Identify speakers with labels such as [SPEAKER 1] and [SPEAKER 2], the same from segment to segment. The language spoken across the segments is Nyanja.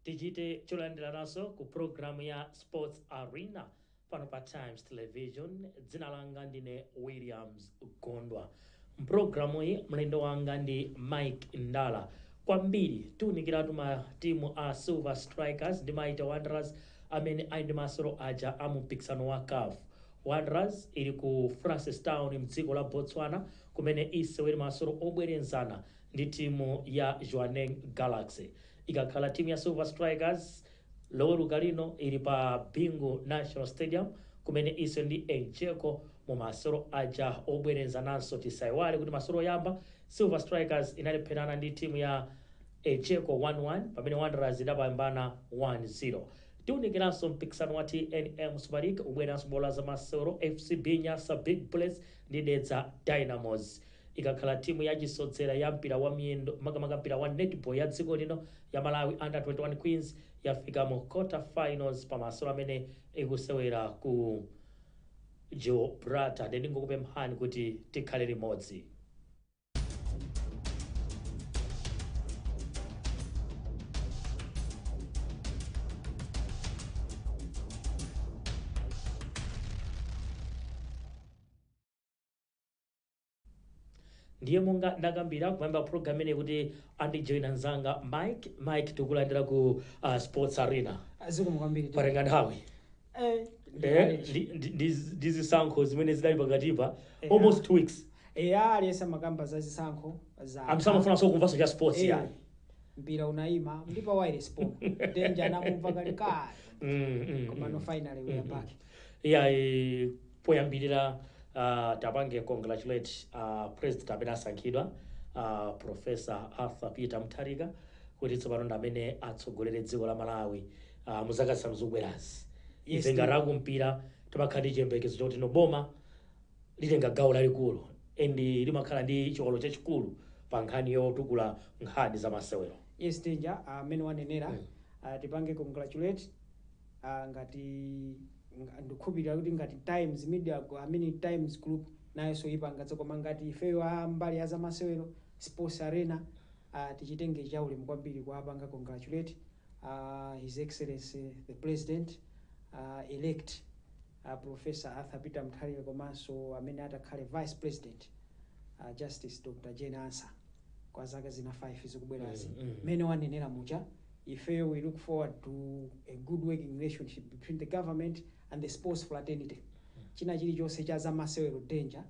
[SPEAKER 1] Tichite cholandirananso ku programu ya Sports Arena pano pa Times Television. Dzina langa ndine Williams Gondwa. Mpulogalamu iyi mlendo wanga ndi Mike Ndala. Kwambiri tiunikiratu matimu a Silver Strikers ndi Mighty Wanderers amene ali ndi masewero aja a mumpikisano wa CAF. Wanderers ili ku Francistown mdziko la Botswana kumene isewere masewero obwerezana ndi timu ya Jwaneng Galaxy. Ikakhala timu ya Silver Strikers, Loweruka lino ili pa Bingu National Stadium kumene isewere ndi Elgeco mu masewero aja obwerezananso. Tisaiwale kuti masewero oyamba Silver Strikers inalepherana ndi timu ya Elgeco 1-1 pamene Wanderers idapambana 1-0. Tiunikiranso mpikisano wa TNM Super League ubweranso bola za masewero FCB Nyasa Big Bullets ndi Dedza Dynamos. Ikakhala timu yachisodzera ya mpira wa miyendo, makamaka mpira wa netball ya dziko lino ya Malawi Under 21 Queens, yafika mu quarter finals pa masewero amene ikusewera ku Gibraltar. Ndingokupemphani kuti tikhale limodzi. Ndiye monga ndakambira kuyamba program imene kuti andijoyina mzanga Mike. Mike, tikulandira ku Sports Arena.
[SPEAKER 2] Zikomo kwambiri.
[SPEAKER 1] Patenga nthawi ndi zisankho zimene zidali pakatipa, almost 2 weeks.
[SPEAKER 2] Eya, aliyense amakamba za zisankho za
[SPEAKER 1] Anthu samafunanso kumvanso cha sports. Yani
[SPEAKER 2] Mpira unayima ndi pa wireless pomwe, Danger anamumva kalekale, komano finally we are back.
[SPEAKER 1] Yeah, poyambirira tapange congratulate president amene asankhidwa, Professor Arthur Peter Mutharika, kuti tsopano ndi amene atsogolere dziko la Malawi mu zaka 5 zikubwerazi. Ife ngati akumpira timakhala ndi chiyembekezo choti no, boma litenga gawo lalikulu and limakhala ndi chiwalo chachikulu pa nkhani yotukula nkhani za masewero.
[SPEAKER 2] Yes, Danger, amene wanenera, tipange congratulate, ngati ndikukhulupirira kuti ngati Times Media, I mean Times Group, nayonso ipanga, koma ngati ifeyo a mbali ya zamasewero, Sports Arena, tichitenge chaulemu kwambiri kuapanga congratulate His Excellency the President elect, Professor Arthur Peter Mutharika, komanso amene atakhale Vice President, Justice Dr Jane Ansah, kwa zaka zina 5 zikubwerazi. Mmene wanenera muja, ifeyo we look forward to a good working relationship between the government and the sports fraternity. China chilichonse cha zamasewero, Danger,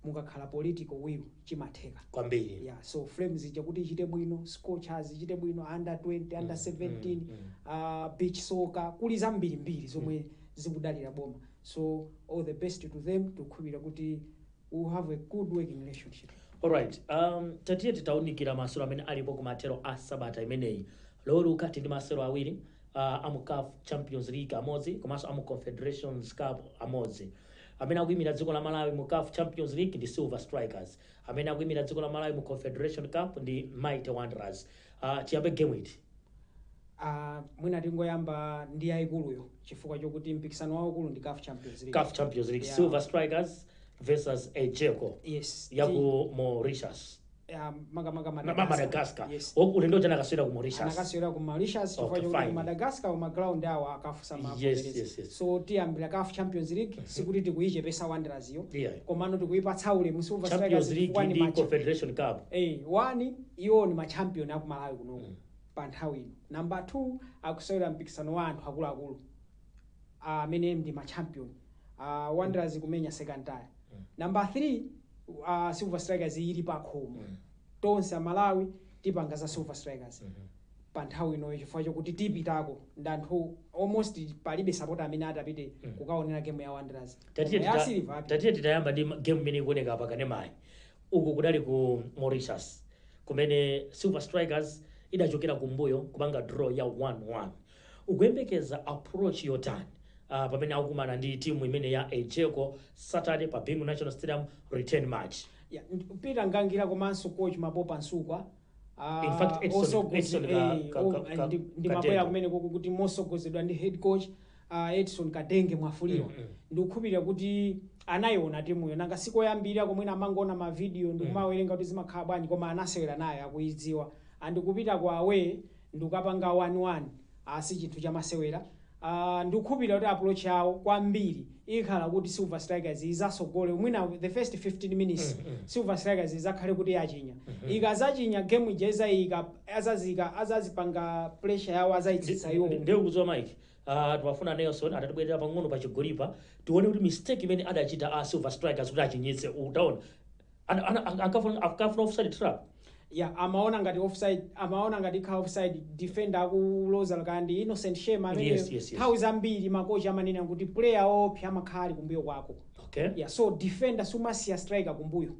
[SPEAKER 2] mukakhala political will chimatheka.
[SPEAKER 1] Kwambiri.
[SPEAKER 2] Yeah, so Flames ija kuti ichite bwino, Scorchers ichite bwino, under 20, under 17, beach soccer, kuli zambirimbiri zomwe zikudalira boma. So all the best to them. Tikukhulupirira kuti we will have a good working relationship.
[SPEAKER 1] Alright, tatiye titaunikira masewero amene alipo kumathero a sabata imeneyi. Loweruka tili ndi masewero awiri, amu CAF Champions League amodzi komanso amu Confederations Cup amodzi. Amene akuyimira dziko la Malawi mu CAF Champions League ndi Silver Strikers, amene akuyimira dziko la Malawi mu Confederation Cup ndi Mighty Wanderers. Tiyambe game iti?
[SPEAKER 2] Mwina tingoyamba ndi yayikuluyo chifukwa chokuti mpikisano waukulu ndi CAF Champions League.
[SPEAKER 1] CAF Champions League, Silver Strikers versus Elgeco yaku Mauritius.
[SPEAKER 2] Makamaka
[SPEAKER 1] Madagascar.
[SPEAKER 2] Yes.
[SPEAKER 1] Ulendo uja anakasewera ku Mauritius.
[SPEAKER 2] Anakasewera ku Mauritius chifukwa chokuti
[SPEAKER 1] fine.
[SPEAKER 2] ku Madagascar ma ground awo akafusa So tiyambira CAF Champions League. Sikuti tikuyichepesa Wanderers yo, komano tikuyipatsa ulemu Silver
[SPEAKER 1] Champions
[SPEAKER 2] Strikers
[SPEAKER 1] League
[SPEAKER 2] chifukwa ni
[SPEAKER 1] ndi Confederation Cup.
[SPEAKER 2] One, iwo ni machampion aku Malawi kunoku pa nthawi ino. Number two, akusewera mpikisano wa anthu akuluakulu amene ndi machampion. Wanderers kumenya second tier. Number three, Silver Strikers ili pakhomo. Tonse Amalawi tipanga za Silver Strikers pa nthawi inoyo chifukwa chokuti tipitako ndi anthu almost palibe supporter amene atapite kukaonera game ya Wanderers.
[SPEAKER 1] Tatiye
[SPEAKER 2] Koma ya Silver apita.
[SPEAKER 1] Tatiye titayamba ndi game imene ikuoneka pa kanemayi. Uku kudali ku Mauritius kumene Silver Strikers idachokera kumbuyo kupanga draw ya 1-1. Ukuyembekeza approach yotani pamene akukumana ndi timu imene ya Elgeco Saturday pa Bingu National Stadium, return match?
[SPEAKER 2] Yeah, Peter Ngangira komanso coach Mapopa Msukwa,
[SPEAKER 1] In fact, Edson
[SPEAKER 2] ndimabwera
[SPEAKER 1] Kadenge.
[SPEAKER 2] kumene kuku kuti mosogozedwa ndi head coach Edson Kadenge Mwafulirwa, ndikukhulupirira kuti anayiona timuyo. Nanga sikoyambira komwena amangoona mavidiyo ndikumawerenga kuti zimakhala bwanji, koma anasewera nayo, akuidziwa. Andikupita kwa away ndikukapanga 1-1. Si chinthu chamasewera. Ndikukhulupirira kuti approach yawo kwambiri ikhala kuti Silver Strikers izasogole mwina the first 15 minutes. Silver Strikers izakhale kuti yachinya. Ikazachinya, game ija izayika, azazika, azazipanga pressure yawo, azayitsitsa iwo.
[SPEAKER 1] Ndiye kudziwa Mike, timafuna Nelson atatibwerera pang'ono pa chigolipa, tione kuti mistake imene adachita a Silver Strikers kuti achinyitse. Utaona ankafuna offside trap.
[SPEAKER 2] Ya, amaona ngati offside, amaona ngati ikhala offside. Defender akuloza kandi Innocent Shema amene
[SPEAKER 1] Yes.
[SPEAKER 2] nthawi zambiri makochi amanena kuti player opsa amakhala ali kumbuyo kwako. Yeah, so defender sumasiya striker kumbuyo.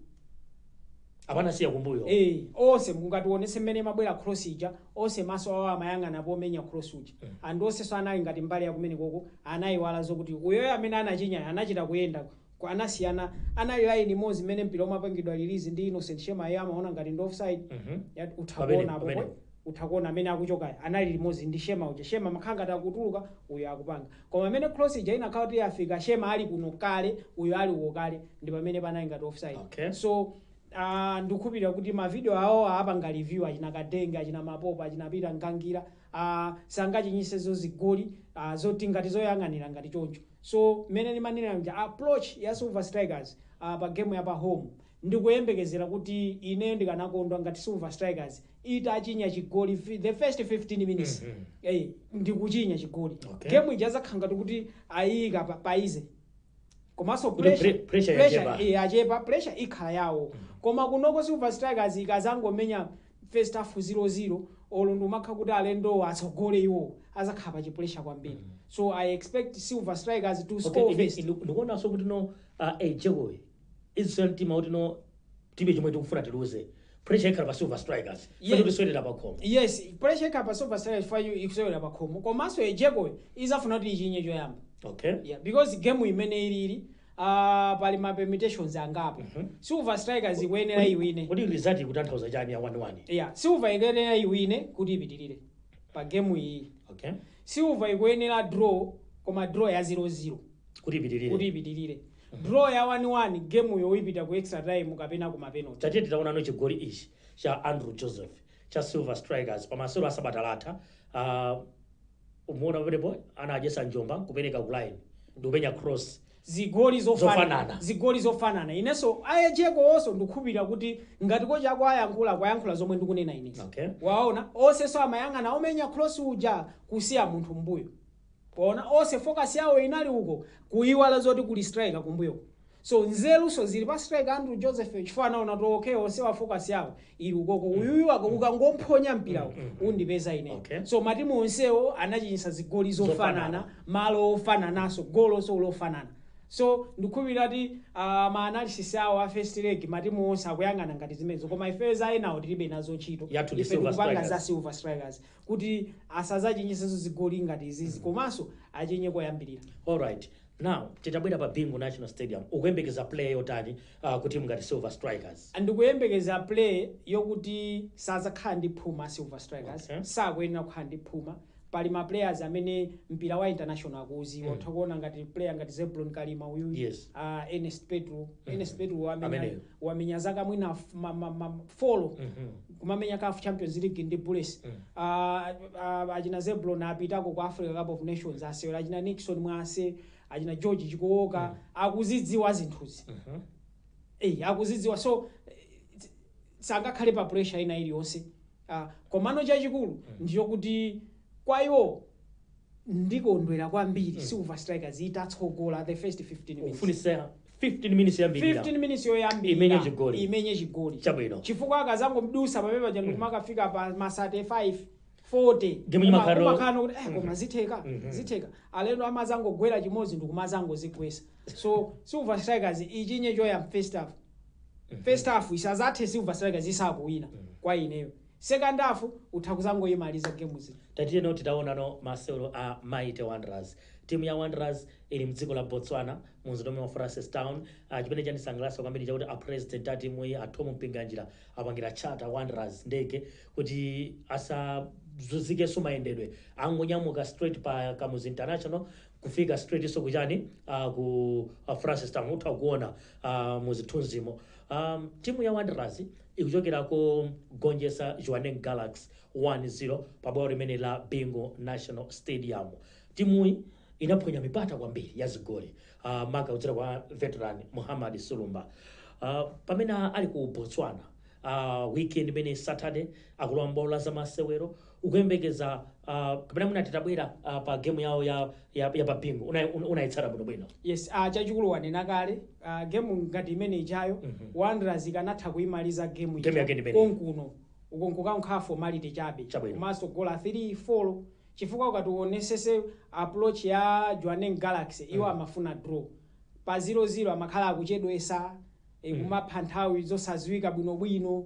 [SPEAKER 1] Apanasiya kumbuyo.
[SPEAKER 2] Eh, onse mungationese mmene mabwera cross ija, onse maso awo amayang'ana pomenya cross uja. And onse anali ngati mbali ya kumene koko, anayiwala zokuti uyoyo amene anachinya anachita kuyenda anasiyana, anali line imodzi imene mpira umapangidwa release ndi Innocent Shema. Iye amaona ngati ndi offside. Uthakuona apo.
[SPEAKER 1] Pamene.
[SPEAKER 2] Uthakuona amene akuchokayo anali limodzi ndi Shema uja. Shema makhala ngati akutuluka, uyo akupanga, koma amene cross ija inakhala kuti afika, Shema ali kuno kale, uyo ali uko kale, ndi pamene panali ngati offside. So ndikukhulupirira kuti mavideo awo apanga review achina Kadenge, achina Mapopa, achina Pita Ngangira, sangachinyisezo zigoli zoti ngati zoyang'anira ngati choncho. So mmene ndimanena nja approach ya Silver Strikers pa game ya pa home, ndikuyembekezera kuti ine ndikanakondwa ngati Silver Strikers itachinya chigoli the first 15 minutes. Eh, ndikuchinya chigoli, game ija zakhala ngati kuti ayika paize, komanso
[SPEAKER 1] Kuti pressure yachepa.
[SPEAKER 2] Eh, yachepa, pressure ikhala yawo. Koma kunoko Silver Strikers ikazangomenya first half 0-0, olo ndiumakha kuti alendowo atsogole, iwo azakhala pa chipressure kwambiri. So I expect Silver Strikers to score first.
[SPEAKER 1] Ndikuonanso kuti no, Elgeco izisoya mtima kuti no, tibe chomwe tikufuna tiluze, pressure ikhala pa Silver Strikers. Kuti tisewera pa khomo.
[SPEAKER 2] Yes, pressure ikhala pa Silver Strikers chifukwa ikusewera pa khomo, komanso Elgeco izafuna kuti ichinye choyamba. Yeah, because game imene ilili, pali ma permutations angapo. Silver Strikers ikuyenera iwine.
[SPEAKER 1] Kodi result ikutanthauza chani ya 1-1?
[SPEAKER 2] Yeah, Silver ikuyenera iwine kuti ipitirire pa game iyi. Silver ikuyenera draw, koma draw ya 0-0
[SPEAKER 1] kuti ipitirire.
[SPEAKER 2] Kuti ipitirire. Draw ya 1-1, game yo ipita ku extra time kapena ku mapenalty.
[SPEAKER 1] Tatiye titaonano chigoli ichi cha Andrew Joseph cha Silver Strikers pamasewero a sabata latha. Umuona pamenepo anadyesa njomba kupereka ku line ndikupenya cross.
[SPEAKER 2] Zigoli zofanana.
[SPEAKER 1] Zofanana.
[SPEAKER 2] Zigoli zofanana. Inenso a Elgeco onso ndikukhulupirira kuti ngati kocha ako ayankhula, kwayankhula zomwe ndikunena inezi. Waona, onsenso amayang'ana omenya cross uja, kusiya munthu mbuyo. Waona, onse focus yawo inali uko, kuyiwala zoti kuli striker kumbuyo. So nzeruso zili pa striker Andrew Joseph, chifukwa anaona kuti okay, onse wa focus yawo ili ukoko, uyuyu ako ukangomponya mpirawo undipeza ine. So matimu onsewo anachinyisa zigoli zofanana,
[SPEAKER 1] Zofanana.
[SPEAKER 2] malo ofanananso, golonso lofanana. So ndikukhulupirira kuti ma analysis awo a first leg, matimu onse akuyang'ana ngati zimenezo, koma ife za enawo tilibe nazo ntchito.
[SPEAKER 1] Yathu ndi
[SPEAKER 2] Ife
[SPEAKER 1] Silver
[SPEAKER 2] tikupanga
[SPEAKER 1] Strikers.
[SPEAKER 2] za Silver Strikers kuti asazachинyisenso zigoli ngati izizi, komanso achinye koyambirira.
[SPEAKER 1] Alright, now titabwera pa Bingu National Stadium, ukuyembekeza play yotani kuti ngati Silver Strikers?
[SPEAKER 2] Ndikuyembekeza play yokuti sazakhala ndi phuma Silver Strikers. Sakuyenera kukhala ndi phuma. Pali ma players amene mpira wa international akuuziwa. Utha kuona ngati player ngati Zebulon Kalima uyu, Ernest Petro. Ernest Petro wamenya,
[SPEAKER 1] Ameneyo.
[SPEAKER 2] wamenya zaka mwina 4 kumamenya CAF Champions League ndi Bullets. Achina Zebulon apitako ku Africa Cup of Nations, asewera. Achina Nixon Mwase, achina George Chikooka, akuzidziwa zinthuzi. Eh, akuzidziwa. So sangakhale pa pressure ina iliyonse. Komano chachikulu ndichokuti kwa iwo ndikondwera kwambiri Silver Strikers itatsogola the first 15 minutes.
[SPEAKER 1] Ufunisa 15 minutes yambirira.
[SPEAKER 2] 15 minutes yoyambirira.
[SPEAKER 1] Imenye chigoli.
[SPEAKER 2] Imenye chigoli.
[SPEAKER 1] Chabwino.
[SPEAKER 2] Chifukwa akazangomdusa papepa chanu kumakafika pa ma 35, 40,
[SPEAKER 1] Game imakhalo-
[SPEAKER 2] umakhala kuti eh, koma zitheka, zitheka. Alendo amazangogwera chimodzi ndikumazangozigwesa. So Silver Strikers ichinye choyamba first half. First half isazathe Silver Strikers isakuwina kwa ineyo. Second half utha kuzangoyimaliza game zino.
[SPEAKER 1] Tatiyeno titaonano masewero a Mighty Wanderers. Timu ya Wanderers ili mdziko la Botswana, mu mzinda wa Francistown. Chimene chandisangalatsa kwambiri chakuti a president a timu iyi, a Tom Mpinganjira, apangira charter Wanderers ndege kuti asazunzikenso mayendedwe, angonyamuka straight pa Kamuzu International kufika straight so kuchani, ku Francistown. Utha kuona muzithunzimo. Timu ya Wanderers ikuchokera ku gonjetsa Jwaneng Galaxy 1-0 pa bwalo limene la Bingu National Stadium. Timuyi inaphonya mipata kwambiri ya zigoli, maka kudzera kwa veteran Muhammad Sulumba. Pamene ali ku Botswana, weekend imene Saturday akulowa mbwalo la zamasewero, ukuyembekeza kapena mwina titabwera pa game yawo ya pa Bingu, unayitsata bwinobwino?
[SPEAKER 2] Yes, chachikulu wanena kale, game ngati imene ijayo, Wanderers ikanatha kuyimaliza game.
[SPEAKER 1] Game yake ndi imeneyi.
[SPEAKER 2] Konkuno uko nkukankhala formality chabe.
[SPEAKER 1] Chabwino.
[SPEAKER 2] Komanso gola 3 4, chifukwa ukati uonesese approach ya Jwaneng Galaxy, iwo amafuna draw pa 0-0, amakhala akuchedwesa, kumapha nthawi zosaziwika bwinobwino.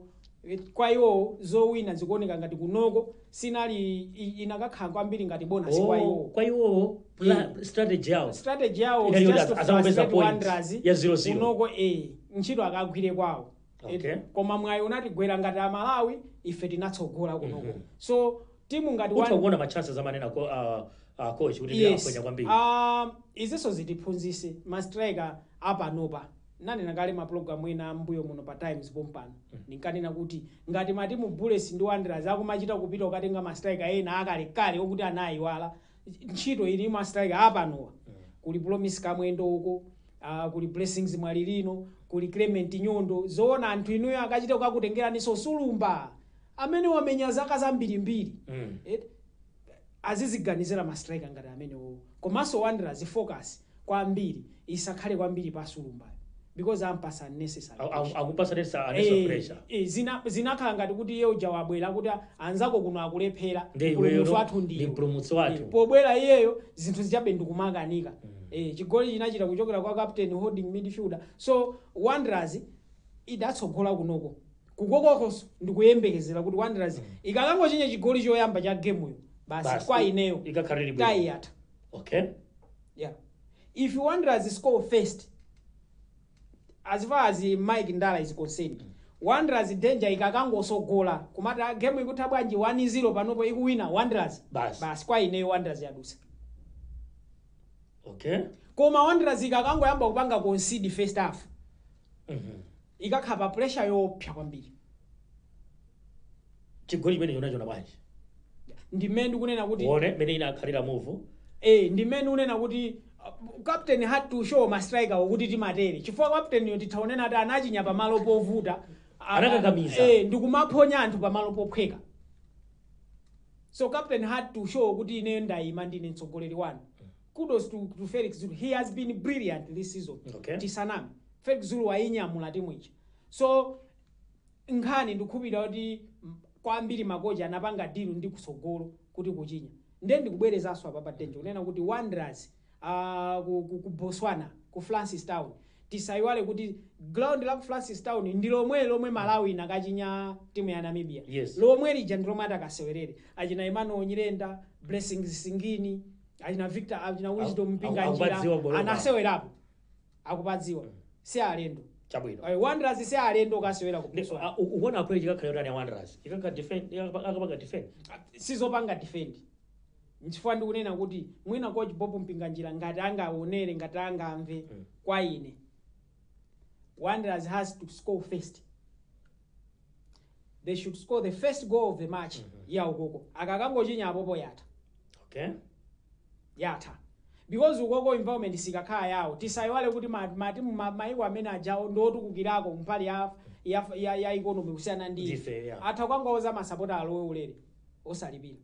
[SPEAKER 2] Kwa iwo zowina zikuoneka ngati kunoko sinali inakakhala kwambiri ngati bonus kwa iwo.
[SPEAKER 1] Kwa iwowo strategy yawo
[SPEAKER 2] Strategy yawo
[SPEAKER 1] inali
[SPEAKER 2] just to
[SPEAKER 1] azangopeza
[SPEAKER 2] frustrate
[SPEAKER 1] point
[SPEAKER 2] Wanderers
[SPEAKER 1] ya 0-0.
[SPEAKER 2] Kunoko ntchito akagwire kwawo. Koma mwayi unatigwera ngati Amalawi, ife tinatsogola kunoko. So timu ngati
[SPEAKER 1] Utha kuona ma chances amanena ko coach kuti aponya kwambiri.
[SPEAKER 2] Izinso zitiphunzise ma striker apanopa. Nanena kale mapulogalamu ena ambuyo muno pa Times pompano, ndinkanena kuti ngati matimu Bullets ndi Wanderers akumachita kupita kukatenga ma striker ena akalekale okuti anayiwala ntchito ili, ma striker apanowa kuli Promise Kamwendo uko, kuli Blessings Mwalilino, kuli Clement Nyondo. Zoona anthu inuyo akachita kukakutengeraniso Sulumba amene wamenya zaka zambirimbiri? Aziziganizira ma striker ngati amenewo. Komanso Wanderers focus kwambiri isakhale kwambiri pa Sulumbayo because ampasa unnecessary pressure.
[SPEAKER 1] Akupasa unnecessary pressure.
[SPEAKER 2] Zinakhala ngati kuti iye uja wabwera kuti anzako kuno akulephera,
[SPEAKER 1] Ndi
[SPEAKER 2] mpulumutsi
[SPEAKER 1] iweyo
[SPEAKER 2] wathu
[SPEAKER 1] ndi
[SPEAKER 2] ndiwe.
[SPEAKER 1] mpulumutsi wathu.
[SPEAKER 2] Pobwera iyeyo zinthu zichabe ndikumakanika. Chigoli chinachita kuchokera kwa captain, holding midfielder. So Wanderers idatsogola kunoko, kukokokonso ndikuyembekezera kuti Wanderers ikakangochinya chigoli choyamba cha gemuyo, basi,
[SPEAKER 1] Basi,
[SPEAKER 2] kwa ineyo
[SPEAKER 1] ikakhalira bwino.
[SPEAKER 2] Tayiyatha. Yeah, if Wanderers score first, as far as Mike Ndala is concerned, Wanderers danger ikakangosogola kumati game ikutha bwanji, 1-0 panopo ikuwina Wanderers,
[SPEAKER 1] Basi.
[SPEAKER 2] basi, kwa ineyo Wanderers yadusa. Koma Wanderers ikakangoyamba kupanga concede first half, ikakhala pa pressure yopsa kwambiri.
[SPEAKER 1] Chigoli chimene chonachona bwanji?
[SPEAKER 2] Ndimene ndikunena kuti
[SPEAKER 1] Uone mene inakhalira move.
[SPEAKER 2] Ndimene unena kuti captain had to show ma striker kuti timatere, chifukwa captain yo tithaonena kuti anachinya pamalo povuta.
[SPEAKER 1] Anakakamiza.
[SPEAKER 2] Ndikumaponya anthu pamalo pophweka. So captain had to show kuti ine ndayima, ndine mtsogoleri wanu. Kudos to Felix Zulu, he has been brilliant this season. Tisaname, Felix Zulu wayinyamula timu ija. So nkhani ndikukhulupirira kuti kwambiri makocha anapanga deal ndi kusogolo kuti kuchinya. Ndiye ndikubwerezanso apa pa Danger kunena kuti Wanderers ku Botswana, ku Francis Town, tisayiwale kuti ground la ku Francis Town ndi lomwe lomwe Malawi inakachinya timu ya Namibia. Lomwe lija ndi lomwe atakasewerere achina Emmanuel Nyirenda, Blessings Singini, achina Victor, achina Wisdom Mpinganjira.
[SPEAKER 1] Akupadziwa bwalo.
[SPEAKER 2] Anasewerapo, akupadziwa, si alendo.
[SPEAKER 1] Chabwino.
[SPEAKER 2] Wanderers si alendo kasewera ku Botswana.
[SPEAKER 1] Ukuona approach ikakhala yotani ya Wanderers? Ikakhala defend, akapanga defend?
[SPEAKER 2] Sizopanga defend, nchifukwa ndikunena kuti mwina coach Bob Mpinganjira ngati angaonere, ngati angamve, kwa ine Wanderers has to score first. They should score the first goal of the match ya ukoko. Akakangochinya apopo, yatha. Yatha because ukoko environment sikakhala yawo. Tisayiwale kuti matimu maiko amene ajawo ndotukukirako mbali ya economy kusiyana ndi
[SPEAKER 1] Ndife, yeah.
[SPEAKER 2] Atha kwangoza masapota alowe ulere osalipira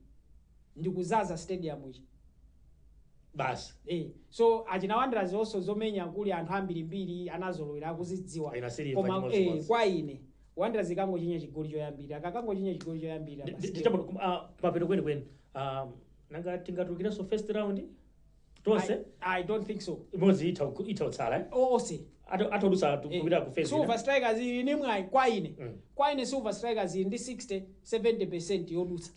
[SPEAKER 2] ndikuzaza stadium ichi.
[SPEAKER 1] Basi.
[SPEAKER 2] So achina Wanderers also zomenya kuli anthu ambirimbiri anazolowera, akuzidziwa.
[SPEAKER 1] Ina Silver
[SPEAKER 2] Koma
[SPEAKER 1] chimodzimodzi.
[SPEAKER 2] kwa ine Wanderers ikangochinya chigoli choyambira, akakangochinya chigoli choyambira, basi.
[SPEAKER 1] Mapeto kwenikweni, nanga tingatulukirenso first round tonse?
[SPEAKER 2] I don't think so.
[SPEAKER 1] Imodzi itha kutsala, eh?
[SPEAKER 2] Onse.
[SPEAKER 1] Atolusa kupita ku phase
[SPEAKER 2] Silver
[SPEAKER 1] ina.
[SPEAKER 2] Strikers ili ni mwayi. Kwa ine, kwa ine Silver Strikers ili ndi 60 70% yodutsa.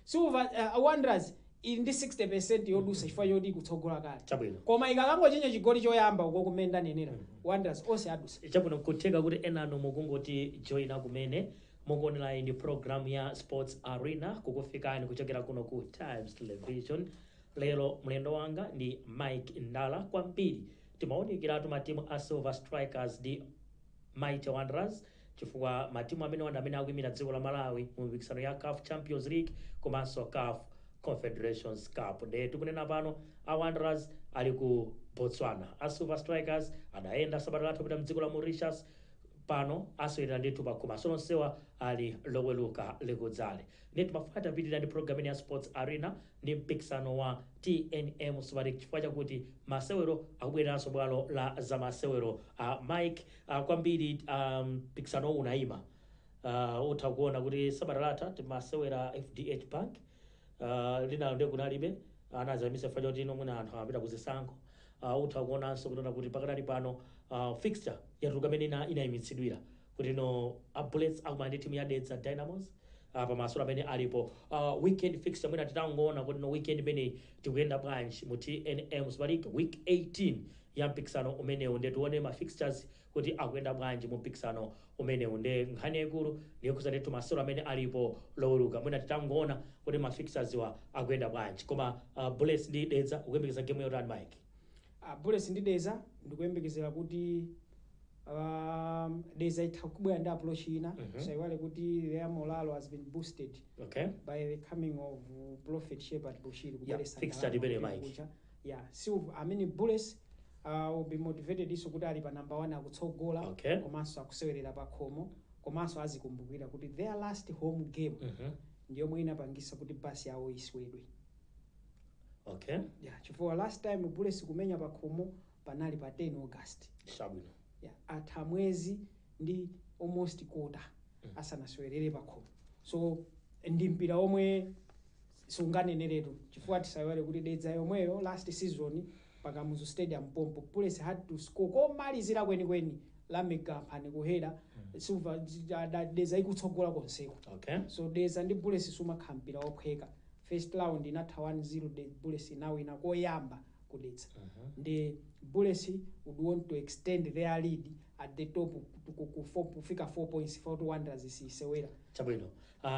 [SPEAKER 2] Silver Wanderers ili ndi 60% yodutsa chifukwa choti ikutsogola kale. Koma ikakangochinya chigoli choyamba uko kumene ndanenera, Wanderers onse adusa.
[SPEAKER 1] Chabwino, kutheka kuti enano mukungoti joina kumene, mukuonera ndi program ya Sports Arena kukufikani kuchokera kuno ku Times Television. Lero mlendo wanga ndi Mike Ndala. Kwambiri timaonekeratu matimu a Silver Strikers ndi Mighty Wanderers, chifukwa matimu amene wanda amene akuyimira dziko la Malawi mu mipikisano ya CAF Champions League komanso CAF Confederations Cup. Ndiye tikunena pano a Wanderers ali ku Botswana, a Silver Strikers adayenda sabata latha kupita mdziko la Mauritius, pano asewera ndithu pakhoma. Onsewa ali Loweluka likudzale. Ndiye timafuna tapitirira ndi program ya Sports Arena ndi mpikisano wa TNM Super League, chifukwa chakuti masewero akubwereranso bwalo la zamasewero. Mike, kwambiri mpikisano unayima, utha kuona kuti sabata latha timasewera FDH Bank, linalo ndiye kunalibe, anazamisa chifukwa choti ino mwina anthu amapita kuzisankho. Utha kuonanso kunena kuti pakadali pano fixture yatuluka imene inayimitsidwira kuti no a Bullets akumana ndi timu ya Dedza Dynamos pamasolo amene alipo. Weekend fixture mwina titangoona kuti no weekend imeneyi tikuyenda bwanji mu TNM Super League week 18 ya mpikisano umenewu. Ndiye tione ma fixtures kuti akuyenda bwanji mu mpikisano umenewu. Ndiye nkhani yaikulu ndiyokhuza ndithu masewero amene alipo Loweruka. Mwina titangoona kuti ma fixtures wa akuyenda bwanji, koma Bullets ndi Dedza ukuyembekeza game yotani, Mike?
[SPEAKER 2] Bullets ndi Dedza, ndikuyembekezera kuti Dedza itha kubwera ndi approach ina. Saiwale kuti their morale has been boosted by the coming of Prophet Shepherd Bushiri kubweretsa
[SPEAKER 1] fixture
[SPEAKER 2] ndalama
[SPEAKER 1] ndimene,
[SPEAKER 2] kuti
[SPEAKER 1] Mike.
[SPEAKER 2] kucha. Yeah, Silver, I mean Bullets will be motivated iso kuti ali pa number 1, akutsogola, komanso akusewerera pa khomo, komanso azikumbukira kuti their last home game ndiyomwe inapangisa kuti basi yawo iswedwe. Yeah, chifukwa last time Bullets kumenya pa khomo panali pa 10 August.
[SPEAKER 1] Chabwino.
[SPEAKER 2] Yeah, atha mwezi ndi almost quarter asanasewerere pa khomo, so ndi mpira omwe sunganeneretu, chifukwa tisaiwale kuti Dedza yomweyo last season pa Kamuzu Stadium pompo Bullets had to score komalizira kwenikweni la Megamphani kuhera Silver, Dedza ikutsogola konseko. So Dedza ndi Bullets sumakhala mpira wophweka. First round inatha 1-0, Bullets inawina koyamba ku Dedza. Ndi Bullets would want to extend their lead at the top kufika 4 points for Wanderers sisewera.
[SPEAKER 1] Chabwino.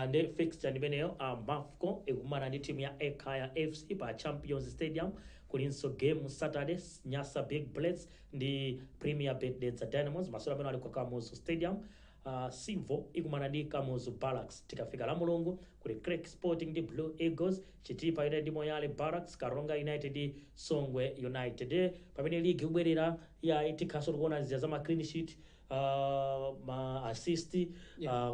[SPEAKER 1] Ndi fixture ndimeneyo. Mafco ikumana ndi timu ya Ekhaya FC pa Champions Stadium. Kulinso game Saturday, Nyasa Big Bullets ndi Premier Bet Dedza Dynamos, masewero amene ali ku Kamuzu Stadium. Civo ikumana ndi Kamuzu Barracks. Tikafika la Mulungu kuli Creck Sporting ndi Blue Eagles, Chitipa United ndi Moyale Barracks, Karonga United ndi Songwe United. Pamene league ikubwerera ya tikhaso tikuona zija za ma clean sheet, ma assist,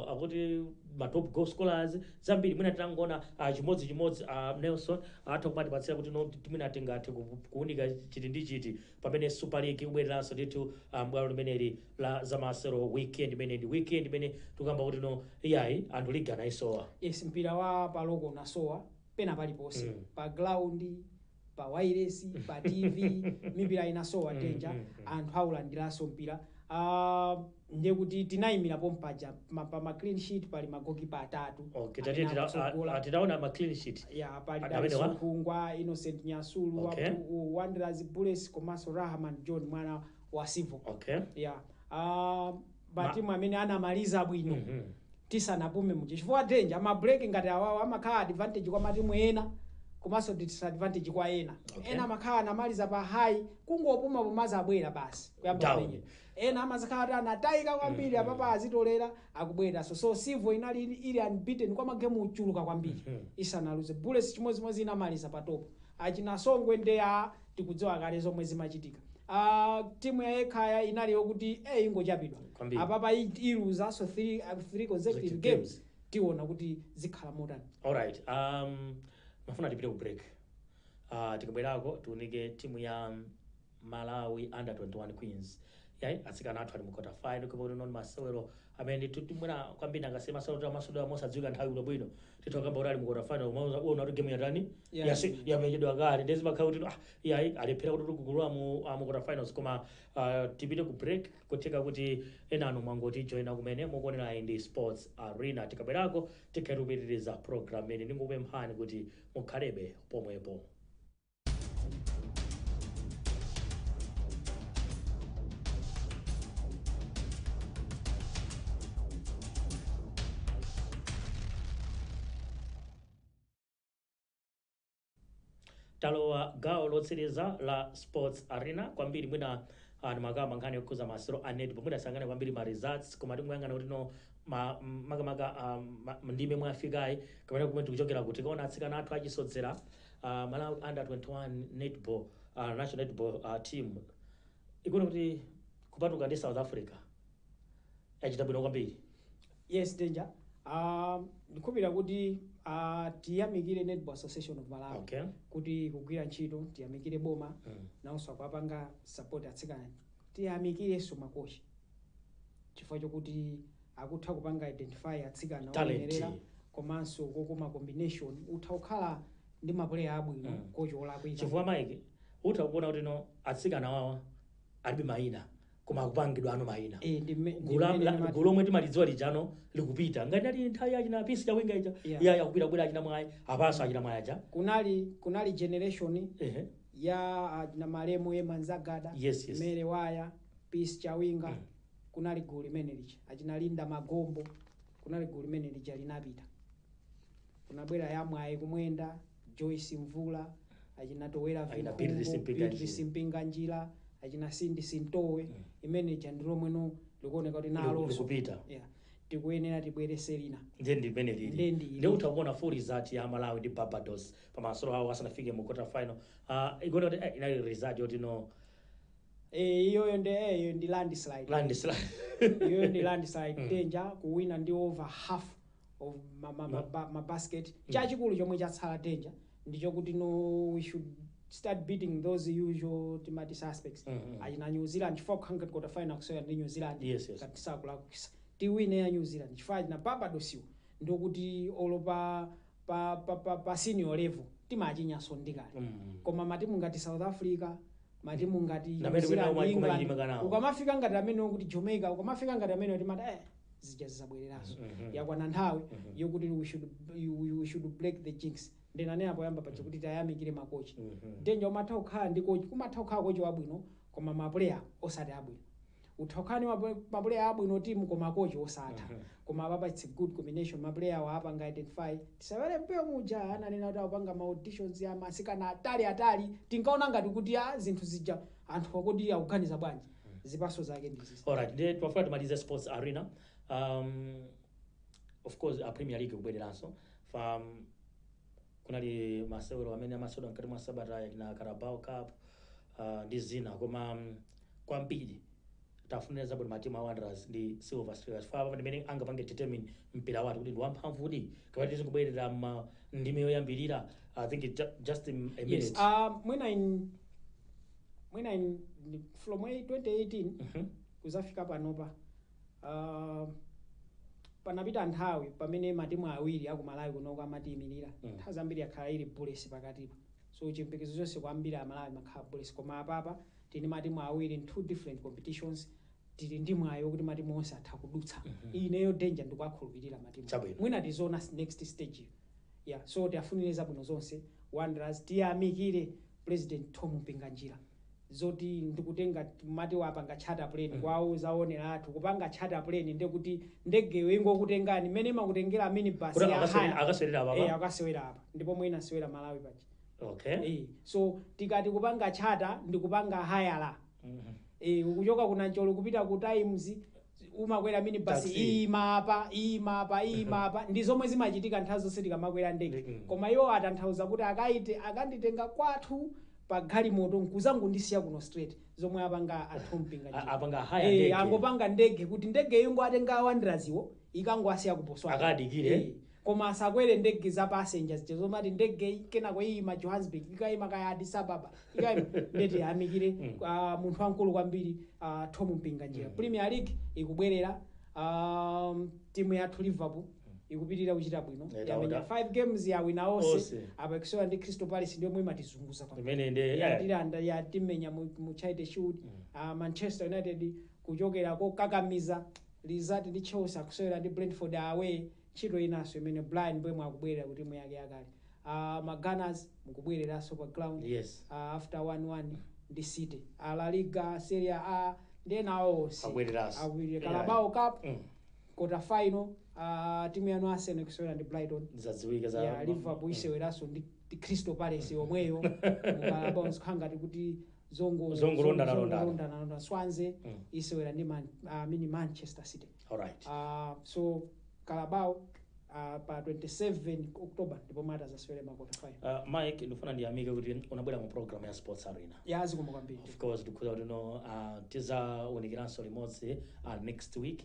[SPEAKER 1] akuti ma top goal scorers, zambiri. Mwina tinangoona chimodzi chimodzi, Nelson atha kumatipatsira kuti no mwina tingathe kuwunika chiti ndi chiti pamene Super League ikubwereranso ndithu bwalo limeneli la zamasewero weekend imene ndi weekend imene tikuyamba kuti no iyayi, anthu league anayisowa.
[SPEAKER 2] Yes, mpira wa paloko unasowa pena paliponse, pa ground, pa wireless, pa TV, mipira inasowa. Tenja anthu aulandiranso mpira. Ndiye kuti tinayimirapo mpaja pa ma clean sheet pali magokipa atatu
[SPEAKER 1] Okay,
[SPEAKER 2] amene akutsogola.
[SPEAKER 1] Titaona ma clean sheet.
[SPEAKER 2] Ya, pali
[SPEAKER 1] Amene wa?
[SPEAKER 2] Daliso Khungwa, Innocent Nyasulu wa Wanderers, Bullets, komanso Rahman John, mwana wa Civo. Ya, matimu amene anamaliza bwino tisanapume muja, chifukwa danger ma break ngati awawa amakhala advantage kwa matimu ena komanso disadvantage kwa ena. Ena amakhala anamaliza pa high, kungopuma pomaza abwera basi kuyamba
[SPEAKER 1] Down.
[SPEAKER 2] kumenya. Ena amazakhala kuti anatayika kwambiri, apapa azitolera akubwera. So Civo inali ili unbeaten kwa magemu ochuluka kwambiri isanaluze. Bullets chimodzimodzi inamaliza pa top. Achina Songwe ndi a tikudziwa kale zomwe zimachitika. Timu ya Ekhaya inali yokuti ingochapidwa.
[SPEAKER 1] Kwambiri.
[SPEAKER 2] Apapa iluza so three consecutive
[SPEAKER 1] Consecutive
[SPEAKER 2] games.
[SPEAKER 1] Games.
[SPEAKER 2] Tiona kuti zikhala motani.
[SPEAKER 1] Alright, mafuna tipite ku break. Tikabwerako tiunike timu ya Malawi Under 21 Queens. Yayi, atsikana athu ali mu quarter final, kupa kuti noni masewero amene ndithu timwena kwambiri angasiye masewero amasodowa mosadziwika nthawi bwinobwino. Titha kukamba kuti ali mu quarter final, uona kuti game yatani. Yamenyedwa kale, ndezi makhala kuti ah, yayi, alephera kuti tikugulula mu quarter finals. Koma tipite ku break, kutheka kuti enanu mwangoti joina kumene mukuonera ndi Sports Arena. Tikabwerako tikhale tikupitiriza program imene. Ndingukupemphani kuti mukhalebe pomwepo. Talowa gawo lotsiriza la Sports Arena. Kwambiri mwina Anthu makamba nkhani yokhuza masewero a netball, mudasangane kwambiri ma results, koma tikuyang'ana kuti no makamaka ndime mwafikayi kapena kumene tikuchokera, kuti tikaona atsikana athu achisodzera, Malawi under 21 netball, national netball team ikuona kuti kupatuka ndi South Africa yachita bwino kwambiri.
[SPEAKER 2] Yes, Danger. Ndikhulupirira kuti tiyamikire Netball Association of Malawi kuti kugwira ntchito, tiyamikire boma nawonso akuapanga support atsikana, tiyamikirenso makochi chifukwa chokuti akutha kupanga identify atsikana
[SPEAKER 1] Talent.
[SPEAKER 2] oyenerera, komanso kokoma combination. Utha kukhala ndi mapuleya abwino, kochi olakwika.
[SPEAKER 1] Chifukwa Mike, utha kuona kuti no atsikana wawa alibe mayina, koma akupangidwa ano mayina.
[SPEAKER 2] Eh, ndi
[SPEAKER 1] Gulu
[SPEAKER 2] mmene
[SPEAKER 1] gulu lomwe timalidziwa lijano likupita ngati ali nthawi yachina Pisi Chawinga ija. Iya, yakupita kubwera achina Mwayi, apanso achina Mwayi aja.
[SPEAKER 2] Kunali generation ya na malemu Emanzagada,
[SPEAKER 1] Yes.
[SPEAKER 2] Mere Waya, Peace Chawinga. Kunali gulu limene lija, achina Linda Magombo. Kunali gulu limene lija linapita, kunabwera yamwayi Kumwenda, Joyce Mvula, achina Towera,
[SPEAKER 1] Achina Beatrice Mpinganjira.
[SPEAKER 2] Beatrice Mpinganjira, achina Cindy Sintowe. Imene ija ndi lomweno likuoneka kuti nalonso
[SPEAKER 1] Likupita.
[SPEAKER 2] Yeah, tikuyenera tibwerese lina.
[SPEAKER 1] Ndiye ndi limene lili.
[SPEAKER 2] Ndiye ndi
[SPEAKER 1] Ndiye utha kuona full result ya Malawi ndi Barbados pamasolo awo asanafike mu quarter final. Ikuona kuti inali result yoti no
[SPEAKER 2] Iyoyo ndi iyo ndi landslide.
[SPEAKER 1] Landslide.
[SPEAKER 2] Iyoyo ndi landslide. Danger, kuwina ndi over half of ma basket. Chachikulu chomwe chatsala, Danger, ndichokuti no, we should start beating those usual timati suspects, achina New Zealand, chifukwa kukhala ngati quarter final kusewera ndi New Zealand.
[SPEAKER 1] Yes.
[SPEAKER 2] Ngati sakulakwisa, tiwine ya New Zealand, chifukwa achina Barbados iwo ndikuti olo pa senior level timachinyaso ndikale. Koma matimu ngati South Africa, matimu ngati New
[SPEAKER 1] Namene
[SPEAKER 2] Zealand,
[SPEAKER 1] kwina
[SPEAKER 2] England,
[SPEAKER 1] kumachilimika nawo.
[SPEAKER 2] ukamafika ngati amene kuti Jamaica, ukamafika ngati amene timati zija zizabwereranso. Yakwana nthawi yokuti we should break the jinx. Ndinanena poyamba paja kuti tayamikire makochi. Danger, umatha kukhala ndi kochi, kumatha kukhala kochi wabwino koma mapuleya osati abwino. Utha kukhala ndi mapuleya abwino timu koma kochi osatha. Koma apapa it's a good combination. Mapuleya awo apanga identify. Tisawere mpeyo muja ananena kuti akupanga ma auditions ya masikana atali atali, tinkaona ngati kuti a zinthu zija anthu akuti akuganiza bwanji, zipaso zake ndizizi.
[SPEAKER 1] Alright, ndiye twafuna timalize Sports Arena. Of course, a Premier League kubwereranso from kunali masewero amene amasewera mkati mwa sabata na Carabao Cup ndi zina, koma kwambiri tafunira zabwino matimu a Wanderers ndi Silver Strikers fa apa ndimene angapange determine mpira wathu kuti ndi wamphamvudi kapena tizikubwerera ma ndime yoyambirira. I think it just a minute.
[SPEAKER 2] Yes, mwina in from 2018 kuzafika panopa, panapita nthawi pamene matimu awiri aku Malawi kunoko amatiyimirira. Nthawi zambiri akhala ili Bullets pakatipa, so chiyembekezo chonse kwambiri Amalawi makhala Bullets. Koma apapa tili matimu awiri in two different competitions. Tili ndi mwayi wokuti matimu onse atha kudutsa. Ineyo, Danger, ndikuwakhulupirira matimu.
[SPEAKER 1] Chabwino.
[SPEAKER 2] Mwina tizoona next stage, yeah. So tiafunire zabwino zonse Wanderers, tiyamikire President Tom Mpinganjira zoti ndikutenga mati wapanga charter plane kwawo zaonera athu kupanga charter plane, ndekuti ndegeyo ingokutengani mmene imakutengera minibus
[SPEAKER 1] Kuti
[SPEAKER 2] ya haya.
[SPEAKER 1] akasewera apa?
[SPEAKER 2] Eh, akasewera apa, ndipo mwina asewera Malawi paja.
[SPEAKER 1] Okay.
[SPEAKER 2] Eh, so tikati kupanga charter ndikupanga hayala. Eh, kuchoka ku Nancholo kupita ku Times umakwera minibus.
[SPEAKER 1] Taxi.
[SPEAKER 2] Ima apa, ima apa, ima apa, ndi zomwe zimachitika nthawi zonse tikamakwera ndege. Koma iwo atanthauza kuti akaite akanditenga kwathu pa galimoto nkuzangundisiya kuno straight, zomwe apanga anthu Mpinga.
[SPEAKER 1] Apanga haya ndege.
[SPEAKER 2] Angopanga ndege kuti ndege ingo atenga Wanderers-iwo ikangoasiya ku Botswana.
[SPEAKER 1] Akadikire.
[SPEAKER 2] Eh, koma asakwere ndege za passengers zomati ndege kenako iyima Johannesburg, ikayima kaya Addis Ababa, ikayima. Ndeti ayamikire munthu wamkulu kwambiri, Tom Mpinganjira. Premier League ikubwerera. Timu yathu Liverpool ikupitirira kuchita bwino. Yamenya 5 games, yawina onse.
[SPEAKER 1] Onse.
[SPEAKER 2] Apa ikusewera ndi Crystal Palace, ndiyo imatizunguza kwambiri.
[SPEAKER 1] Imene ndi
[SPEAKER 2] Yatilanda, yatimenya mu Charity Shield. Manchester United kuchokera kokakamiza result ndi Chelsea, akusewera ndi Brentford away, ntchito inanso imene Brian Mbeumo akubwerera ku timu yake yakale. Ma Gunners mukubwereranso pa ground after 1-1 ndi City. La Liga, Serie A ndi ena onse
[SPEAKER 1] Akubwereranso.
[SPEAKER 2] akubwerera. Carabao Cup quarter final, timu yanu Arsenal ikusewera ndi Brighton.
[SPEAKER 1] Zadziwika za
[SPEAKER 2] Ya Liverpool iseweranso ndi Crystal Palace yomweyo mu Carabao. Zikhala ngati kuti zongo
[SPEAKER 1] Zongolondana-londana.
[SPEAKER 2] zongolondana. Swansea isewera ndi mini Manchester City.
[SPEAKER 1] Alright.
[SPEAKER 2] So Carabao pa 27 October ndipo mati azasewere ma quarter final.
[SPEAKER 1] Mike, ndifuna ndiyamike kuti unabwera mu program ya Sports Arena.
[SPEAKER 2] Ya, zikomo kwambiri.
[SPEAKER 1] Of course, ndikhuza kuti no tizawunikiranso limodzi next week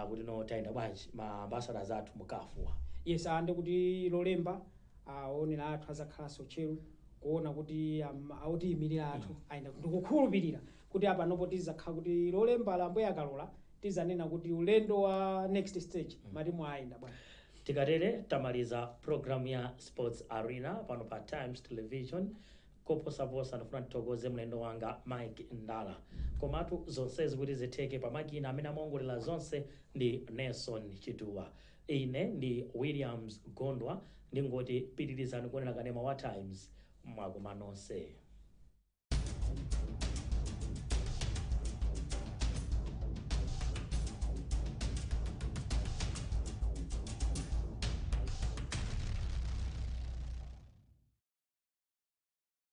[SPEAKER 1] kuti no tayenda bwanji ma ambassadors athu mu CAF wa.
[SPEAKER 2] Yes, ndikuti Lolemba aonera athu azakhalanso tcheru kuona kuti autiyimirira athu ayenda. Ndikukhulupirira kuti apanopo tizakhala kuti Lolemba la Ambuye akalola tizanena kuti ulendo wa next stage matimu ayenda bwana.
[SPEAKER 1] Tikatere tamaliza program ya Sports Arena pano pa Times Television. Koposaposa ndifuna ndithokoze mlendo wanga Mike Ndala. Komatu zonsezi kuti zitheke, pamakina amene amaongolera zonse ndi Nelson Chituwa. Ine ndi Williams Gondwa, ndingoti pitirizani kuonera kanema wa Times. Mwakuma nonse.